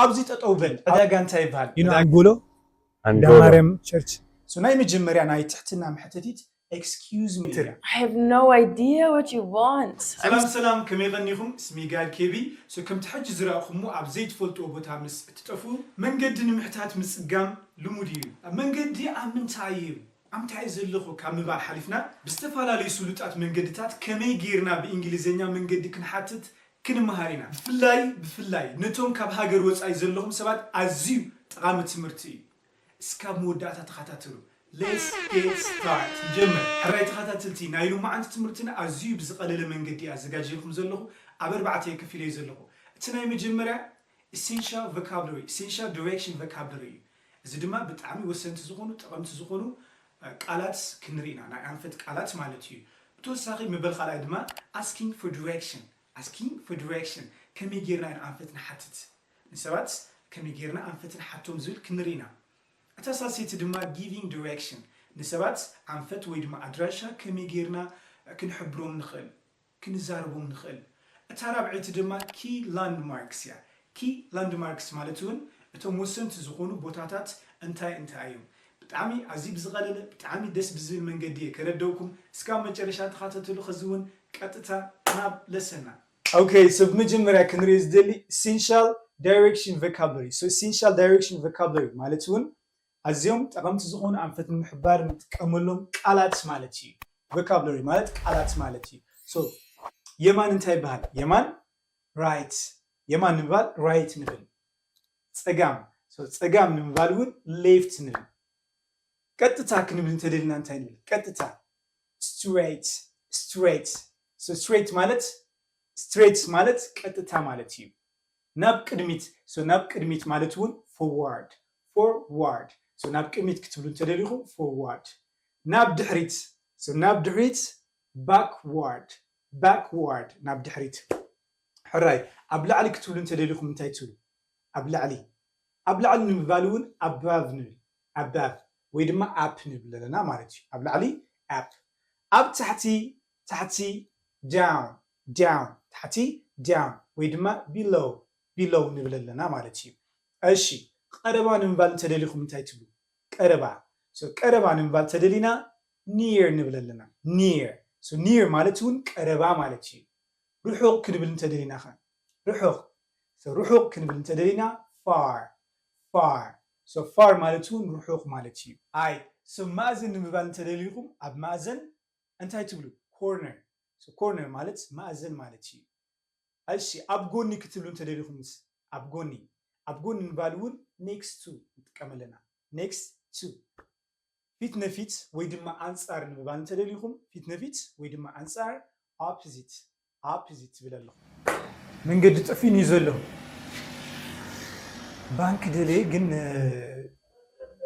ኣብዚ ጠጠው በል። ዕዳጋ እንታይ ይበሃል? You know Angulo? Angulo. Mariam Church. So ናይ መጀመርያ ናይ ትሕትና መሕተቲት excuse me እያ። I have no idea what you want. ሰላም ሰላም፣ ከመይ ቀኒኹም? ስሚ ጋድ ኬቢ። So ከምቲ ሕጂ ዝረእኹሞ ኣብ ዘይትፈልጥዎ ቦታ ምስ እትጠፍኡ መንገዲ ንምሕታት ምጽጋም ልሙድ እዩ። ኣብ መንገዲ ኣብ ምንታይ እዩ? ኣብ ምንታይ እዩ ዘለኹ ካብ ምባል ሓሊፍና ብዝተፈላለዩ ስሉጣት መንገድታት ከመይ ጌርና ብእንግሊዝኛ መንገዲ ክንሓትት ክንመሃር ኢና። ብፍላይ ብፍላይ ነቶም ካብ ሃገር ወጻኢ ዘለኹም ሰባት ኣዝዩ ጠቓሚ ትምህርቲ እዩ። እስካብ መወዳእታ ተኸታተሉ። Let's get start። ንጀምር። ሕራይ ተኸታተልቲ፣ ናይ ሎማዓንቲ ትምህርትና ኣዝዩ ብዝቐለለ መንገዲ ኣዘጋጀልኩም ዘለኹ ኣብ ኣርባዕተ ከፊለዩ ዘለኹ። እቲ ናይ መጀመርያ essential vocabulary፣ essential direction vocabulary እዩ። እዚ ድማ ብጣዕሚ ወሰንቲ ዝኾኑ ጠቐምቲ ዝኾኑ ቃላት ክንርኢ ኢና፣ ናይ ኣንፈት ቃላት ማለት እዩ። ብተወሳኺ መበል ካልኣይ ድማ asking for direction፣ asking for direction፣ ከመይ ጌርና ኢና ኣንፈት ንሓትት? ንሰባት ከመይ ጌርና ኣንፈት ንሓቶም ዝብል ክንርኢ ኢና። እታ ሳልሰይቲ ድማ giving direction፣ ንሰባት ኣንፈት ወይ ድማ ኣድራሻ ከመይ ጌርና ክንሕብሮም ንኽእል፣ ክንዛረቦም ንኽእል። እታ ራብዐይቲ ድማ key landmarks እያ። Key landmarks ማለት እውን እቶም ወሰንቲ ዝኾኑ ቦታታት እንታይ እንታይ እዮም። ብጣዕሚ ኣዝዩ ብዝቐለለ ብጣዕሚ ደስ ብዝብል መንገዲ እየ ከረደውኩም። እስካብ መጨረሻ ተኻተተሉ። ኸዚ እውን ቀጥታ ናብ ለሰና። Okay፣ so ብመጀመርያ ክንሪኦ ዝደሊ essential direction vocabulary። So essential direction vocabulary ማለት እውን ኣዝዮም ጠቐምቲ ዝኾኑ ኣንፈት ንምሕባር እንጥቀመሎም ቃላት ማለት እዩ። Vocabulary ማለት ቃላት ማለት እዩ። So የማን እንታይ ይበሃል? የማን right፣ የማን ንምባል right ንብል። ጸጋም፣ so ጸጋም ንምባል እውን left ንብል። ቀጥታ ክንብል እንተደልና እንታይ ንብል? ቀጥታ፣ straight፣ straight። So straight ማለት፣ straight ማለት ቀጥታ ማለት እዩ። ናብ ቅድሚት፣ so ናብ ቅድሚት ማለት እውን forward፣ forward። So ናብ ቅድሚት ክትብሉ እንተደሊኹም forward። ናብ ድሕሪት፣ so ናብ ድሕሪት backward፣ backward ናብ ድሕሪት። ሕራይ ኣብ ላዕሊ ክትብሉ እንተደሊኹም እንታይ ትብሉ? ኣብ ላዕሊ። ኣብ ላዕሊ ንምባል እውን above ንብል፣ above ወይ ድማ up ንብል ኣለና ማለት እዩ። ኣብ ላዕሊ up፣ ኣብ ታሕቲ፣ ታሕቲ down፣ down፣ ታሕቲ down ወይ ድማ below፣ below ንብል ኣለና ማለት እዩ። እሺ፣ ቀረባ ንምባል እንተደሊኹም እንታይ ትብሉ? ቀረባ። So ቀረባ ንምባል ተደሊና near ንብል ኣለና። Near። So near ማለት እውን ቀረባ ማለት እዩ። ርሑቕ ክንብል እንተደሊና ኸ? ርሑቕ። So ርሑቕ ክንብል እንተደሊና far፣ far። So far ማለት እውን ርሑቕ ማለት እዩ። ኣይ፣ so ማእዘን ንምባል እንተደሊኹም ኣብ ማእዘን እንታይ ትብሉ? Corner። So corner ማለት ማእዘን ማለት እዩ። እሺ፣ ኣብ ጎኒ ክትብሉ እንተደሊኹምስ? ኣብ ጎኒ። ኣብ ጎኒ ንምባል እውን next to ንጥቀም ኣለና። Next to። ፊት ንፊት ወይ ድማ ኣንጻር ንምባል እንተደሊኹም ፊት ንፊት ወይ ድማ ኣንጻር opposite፣ opposite ትብል ኣለኹ። መንገዲ ጠፊኡኒ እዩ ዘሎ። ባንክ ደልየ ግን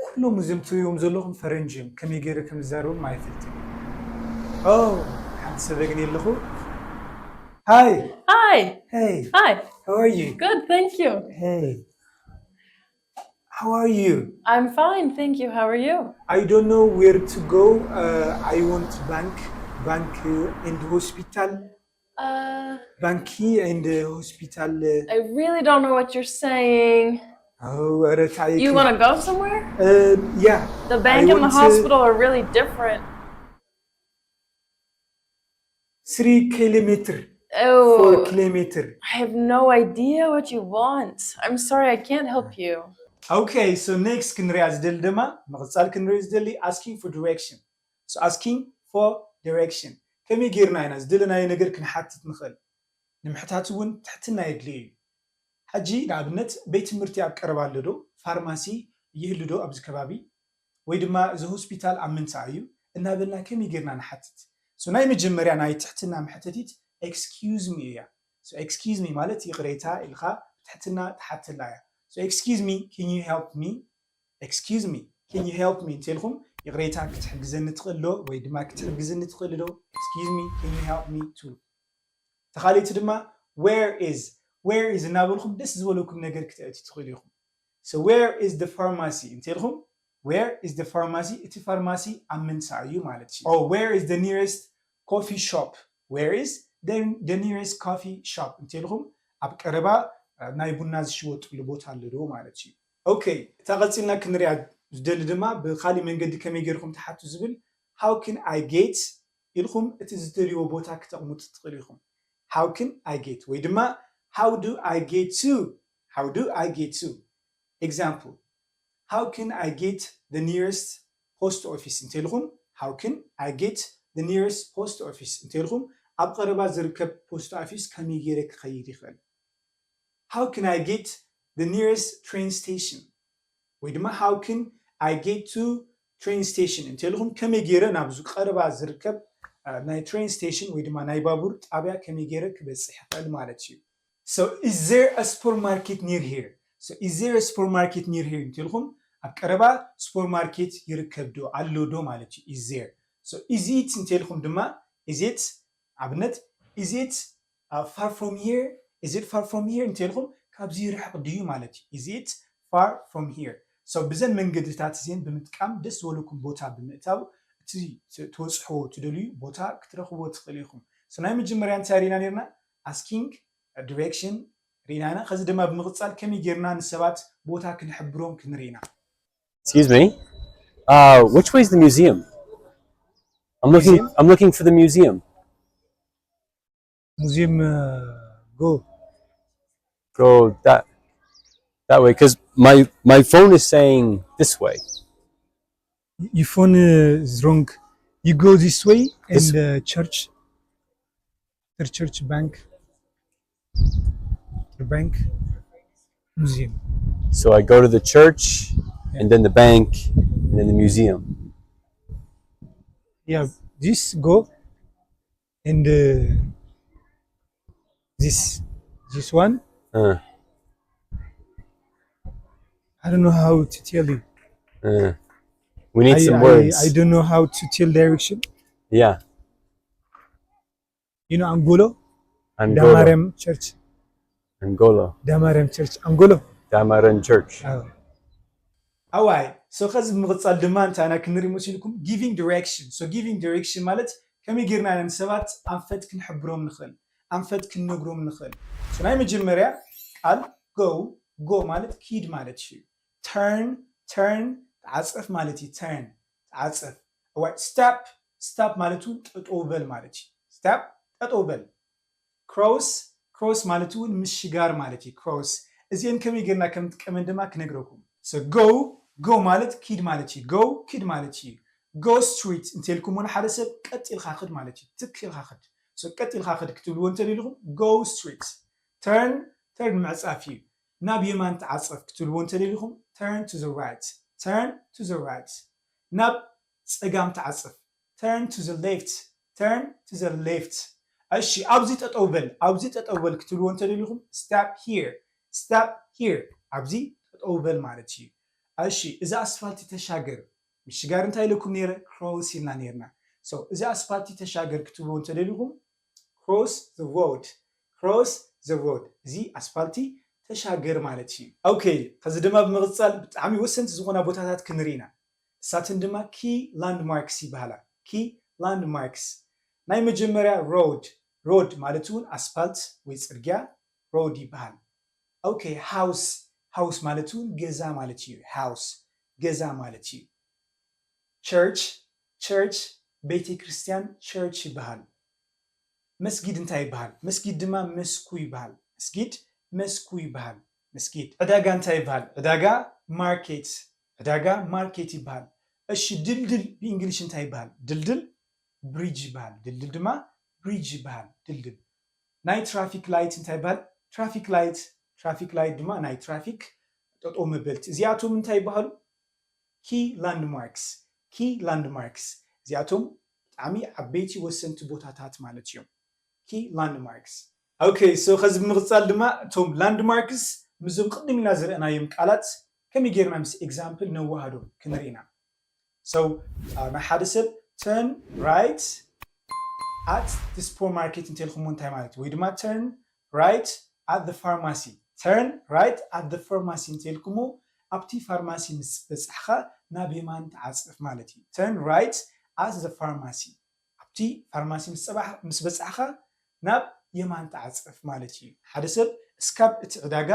ኩሎም እዚኦም ትሪእዎም ዘለኹም ፈረንጂ እዮም። ከመይ ገይረ ከም ዝዛረቦም ኣይፈልጥን። ኦ፣ ሓንቲ ሰብ ኣግኒ ኣለኹ። Hi. Hi. Hey. Hi. How are you? Good, thank you. Hey. How are you? I'm fine, thank you. How are you? I don't know where to go. Uh, I want bank, bank uh, and hospital. Uh, Banki and uh, hospital. Uh, I really don't know what you're saying. oh, ኧረ ታይ You ከ- want to go somewhere? Uh, yeah. The bank I and the want to- hospital are really different. Three kilometer, four Oh, kilometer. I have no idea what you want. I'm sorry, I can't help you. Okay, so next ክንሪኣ ዝደሊ ድማ ምቕጻል ክንሪኦ ዝደሊ asking for direction። So asking for direction፣ ከመይ ጌርና ኢና ዝደለናዮ ነገር ክንሓትት ንኽእል? ንምሕታት እውን ትሕትና የድልዮ እዩ። ሕጂ ንኣብነት ቤት ትምህርቲ ኣብ ቀረባ ኣሎ ዶ? ፋርማሲ ይህሉ ዶ ኣብዚ ከባቢ? ወይ ድማ እዚ ሆስፒታል ኣብ ምንታይ እዩ? እናበልና ከመይ ጌርና ንሓትት? So ናይ መጀመርያ ናይ ትሕትና መሕተቲት excuse me እያ። So excuse me ማለት ይቕሬታ ኢልካ ብትሕትና ትሓተላ እያ። So excuse me, can you help me? Excuse me, can you help me እንተልኩም ይቕሬታ ክትሕግዘኒ ትኽእል ዶ ወይ ድማ ክትሕግዝኒ ትኽእል ዶ? Excuse me, can you help me ትብሉ። ተኻሊቲ ድማ where is፣ where is እናበልኩም ደስ ዝበለኩም ነገር ክተእትዩ ትኽእሉ ኢኹም። So where is the pharmacy እንተልኩም where is the pharmacy፣ እቲ ፋርማሲ ኣብ ምንታይ እዩ ማለት እዩ። Oh, where is the nearest coffee shop? Where is the, the nearest coffee shop እንተልኩም ኣብ ቀረባ እ፣ ናይ ቡና ዝሽወጥሉ ቦታ ኣሎ ዶ ማለት እዩ። ኦኬ፣ እታ ቀጺልና ክንሪኣ ዝደሊ ድማ ብኻሊእ መንገዲ ከመይ ገይርኩም ትሓቱ ዝብል፣ how can I get ኢልኩም እቲ ዝደልይዎ ቦታ ክተቕምጡ ትኽእሉ ኢኹም። How can I get ወይ ድማ how do I get to? How do I get to? Example, how can I get the nearest post office እንተልኩም፣ how can I get the nearest post office እንተልኩም፣ ኣብ ቀረባ ዝርከብ ፖስት ኦፊስ ከመይ ገይረ ክኸይድ ይኽእል? How can I get the nearest train station? ወይ ድማ how can I get to train station እንተልኩም፣ ከመይ ገይረ ናብዚ ቀረባ ዝርከብ፣ እ፣ ናይ ትሬን ስቴሽን ወይ ድማ ናይ ባቡር ጣብያ ከመይ ገይረ ክበጽሕ ይኽእል ማለት እዩ። So is there a supermarket near here? So is there a supermarket near here እንተልኩም፣ ኣብ ቀረባ ሱፐርማርኬት ይርከብ ዶ ኣሎ ዶ ማለት እዩ። Is there? So is it እንተልኩም ድማ፣ is it ኣብነት፣ is it፣ uh, far from here? Is it far from here እንተልኩም፣ ካብዚ ይርሕቕ ድዩ ማለት እዩ። Is it far from here? So ብዘን መንገድታት እዚን ብምጥቃም ደስ ዝበለኩም ቦታ ብምእታው እቲ ት-፣ ትበጽሕዎ ትደልዩ ቦታ ክትረኽብዎ ትኽእሉ ኢኹም። So ናይ መጀመርያ እንታይ ርኢና ነርና? Asking direction ርኢና ኢና። ከዚ ድማ ብምቕጻል ከመይ ጌርና ንሰባት ቦታ ክንሕብሮም ክንርኢ ኢና። Excuse me. Uh, which way is the museum? I'm looking. Museum? I'm looking for the museum. Museum, uh, go. Go that that way, because my my phone is saying this way. Y-, your phone is wrong. You go this way and, this uh, church, the church, bank, the bank, museum. So I go to the church, yeah, and then the bank, and then the museum. Yeah, this go and, uh, this, this one. Uh. I don't know how to tell you. Uh. We need I, some I, words. I don't know how to tell direction. Yeah. You know Angolo? Angolo. Damarem Church. Angolo. Damarem Church. Angolo. Damarem Church. Oh. ኣዋይ፣ so ከዚ ብምቕጻል ድማ እንታይ ኢና ክንርኢ መሲልኩም? Giving direction። So giving direction ማለት ከመይ ጌርና ኢና ንሰባት ኣንፈት ክንሕብሮም ንኽእል፣ ኣንፈት ክንነግሮም ንኽእል። So ናይ መጀመርያ ቃል go፣ go ማለት ኪድ ማለት እዩ። Turn፣ turn ተዓጸፍ ማለት እዩ። Turn ተዓጸፍ። ኣዋይ፣ stop፣ stop ማለት እውን ጠጠው በል ማለት እዩ። Stop ጠጠው በል። Cross፣ cross ማለት እውን ምሽጋር ማለት እዩ። Cross እዚአን ከመይ ጌርና ከም ንጥቀመን ድማ ክነግረኩም። So go፣ go ማለት ኪድ ማለት እዩ። Go ኪድ ማለት እዩ። Go straight እንተልኩሞ ንሓደ ሰብ ቀጥ ኢልካ ክድ ማለት እዩ። ትክ ኢልካ ክድ። So ቀጥ ኢልካ ክድ ክትብልዎ እንተደሊኹም go straight። Turn፣ turn ምዕጻፍ እዩ። ናብ የማን ተዓጸፍ ክትብልዎ እንተደሊኹም turn to the right። Turn to the right። ናብ ጸጋም ተዓጸፍ turn to the left። Turn to the left። እሺ፣ ኣብዚ ጠጠው በል፣ ኣብዚ ጠጠው በል ክትብልዎ እንተደሊኹም stop here። Stop here። ኣብዚ ጠጠው በል ማለት እዩ። እሺ፣ እዚ ኣስፋልቲ ተሻገር። ምሽጋር እንታይ ኢለኩም ነይረ? Cross ኢልና ነይርና። So እዚ ኣስፋልቲ ተሻገር ክትብልዎ እንተደሊኹም cross the road። Cross the road። እዚ ኣስፋልቲ ተሻገር ማለት እዩ። ኦኬ፣ ከዚ ድማ ብምቕጻል ብጣዕሚ ወሰንቲ ዝኾና ቦታታት ክንርኢ ኢና። እሳተን ድማ key landmarks ይበሃላ። Key landmarks። ናይ መጀመርያ road። Road ማለት እውን ኣስፋልት ወይ ጽርግያ road ይበሃል። ኦኬ፣ house። House ማለት እውን ገዛ ማለት እዩ። House ገዛ ማለት እዩ። Church፣ church ቤተ ክርስቲያን church ይበሃል። መስጊድ እንታይ ይበሃል? መስጊድ ድማ መስኩ ይበሃል። መስጊድ መስኩ ይበሃል። መስጊድ። ዕዳጋ እንታይ ይበሃል? ዕዳጋ market። ዕዳጋ market ይበሃል። እሺ፣ ድልድል ብእንግሊሽ እንታይ ይበሃል? ድልድል bridge ይበሃል። ድልድል ድማ bridge ይበሃል። ድልድል። ናይ traffic light እንታይ ይበሃል? Traffic light፣ traffic light ድማ ናይ ትራፊክ ጠጠው መበልቲ። እዚኣቶም እንታይ ይበሃሉ? Key landmarks። Key landmarks እዚኣቶም ብጣዕሚ ዓበይቲ ወሰንቲ ቦታታት ማለት እዮም። Key landmarks። ኦኬ፣ so ከዚ ብምቕጻል ድማ እቶም landmarks ምስዞም ቅድም ኢልና ዝረእናዮም ቃላት ከመይ ጌርና ምስ example ነወሃዶም ክንርኢ ኢና። So፣ አ፣ ናይ ሓደ ሰብ turn right at the supermarket እንተልኩሞ እንታይ ማለት እዩ? ወይ ድማ turn right at the pharmacy። Turn right at the pharmacy እንተልኩሞ ኣብቲ ፋርማሲ ምስ በጻሕኻ ናብ የማን ተዓጸፍ ማለት እዩ። Turn right at the pharmacy። ኣብቲ ፋርማሲ ምስ ጸባሕ-፣ ምስ በጻሕኻ ናብ የማን ተዓጸፍ ማለት እዩ። ሓደ ሰብ እስካብ እቲ ዕዳጋ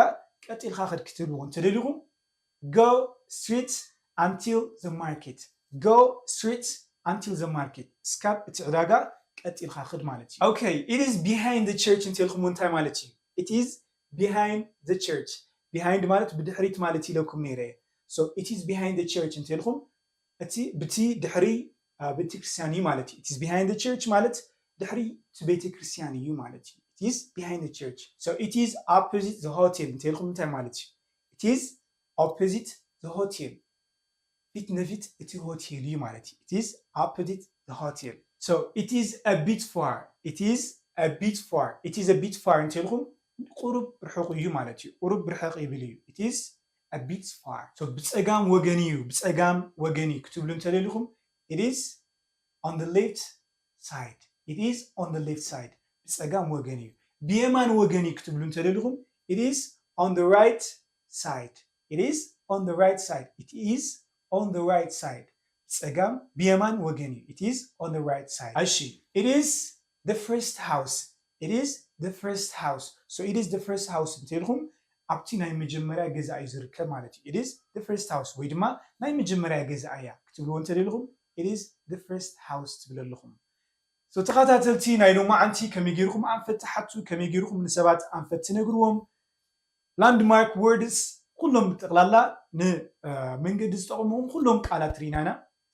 ቀጥ ኢልካ ክድ ክትብልዎ እንተደሊኹም go straight until the market. Go straight until the market. እስካብ እቲ ዕዳጋ ቀጥ ኢልካ ክድ ማለት እዩ። Okay, it is behind the church እንተልኩም እንታይ ማለት እዩ? It is behind the church. Behind ማለት ብድሕሪት ማለት ኢለኩም ነይረ። So it is behind the church እንተልኩም እቲ ብቲ ድሕሪ ቤተክርስትያን እዩ ማለት እዩ። It is behind the church ማለት ድሕሪ እቲ ቤተክርስትያን እዩ ማለት እዩ። It is behind the church. So it is opposite the hotel እንተልኩም እንታይ ማለት እዩ? It is opposite the hotel. ፊት ንፊት እቲ ሆቴል እዩ ማለት እዩ። It is opposite the hotel. So it is a bit far. It is a bit far. It is a bit far እንተልኩም ቁሩብ ርሑቕ እዩ ማለት እዩ። ቁሩብ ርሕቕ ይብል እዩ። It is a bit far. So ብጸጋም ወገን እዩ፣ ብጸጋም ወገን እዩ ክትብሉ እንተደሊኹም it is on the left side. It is on the left side. ብጸጋም ወገን እዩ። ብየማን ወገን እዩ ክትብሉ እንተደሊኹም it is on the right side. It is on the right side. It is on the right side. ብጸጋም ብየማን ወገን እዩ። It is on the right side. እሺ፣ it is the first house. It is the first house. So it is the first house እንተልኩም ኣብቲ ናይ መጀመርያ ገዛ እዩ ዝርከብ ማለት እዩ። It is the first house ወይ ድማ ናይ መጀመርያ ገዛ እያ ክትብልዎ እንተደሊኹም it is the first house ትብሉ ኣለኹም። So ተኸታተልቲ ናይ ሎማዓንቲ ከመይ ገይርኩም ኣንፈት ትሓቱ፣ ከመይ ገይርኩም ንሰባት ኣንፈት ትነግርዎም። Landmark words ኩሎም ብጠቕላላ ንመንገዲ ዝጠቕምዎም ኩሎም ቃላት ርኢናና።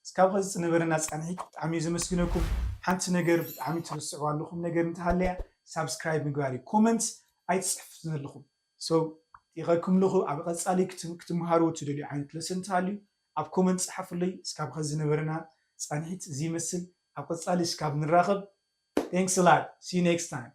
እስካብ ኸዚ ዝነበረና ፃንሒት ብጣዕሚ እዩ ዘመስግነኩም። ሓንቲ ነገር ብጣዕሚ ትርስዕዋ ኣለኹም ነገር እንተሃለያ ሳብስክራይብ ምግባር እዩ። ኮመንት ኣይትፅሕፉ ዘለኹም። So ይኸኩም ኣለኹ ኣብ ቀፃሊ ክትም- ክትምሃርዎ ትደልዩ ዓይነት ለሰን እንተሃልዩ ኣብ ኮመንት ፀሓፉለይ። እስካብ ኸዚ ዝነበረና ፃንሒት እዚ ይመስል። ኣብ ቀፃሊ እስካብ ንራኸብ። Thanks a lot. See you next time.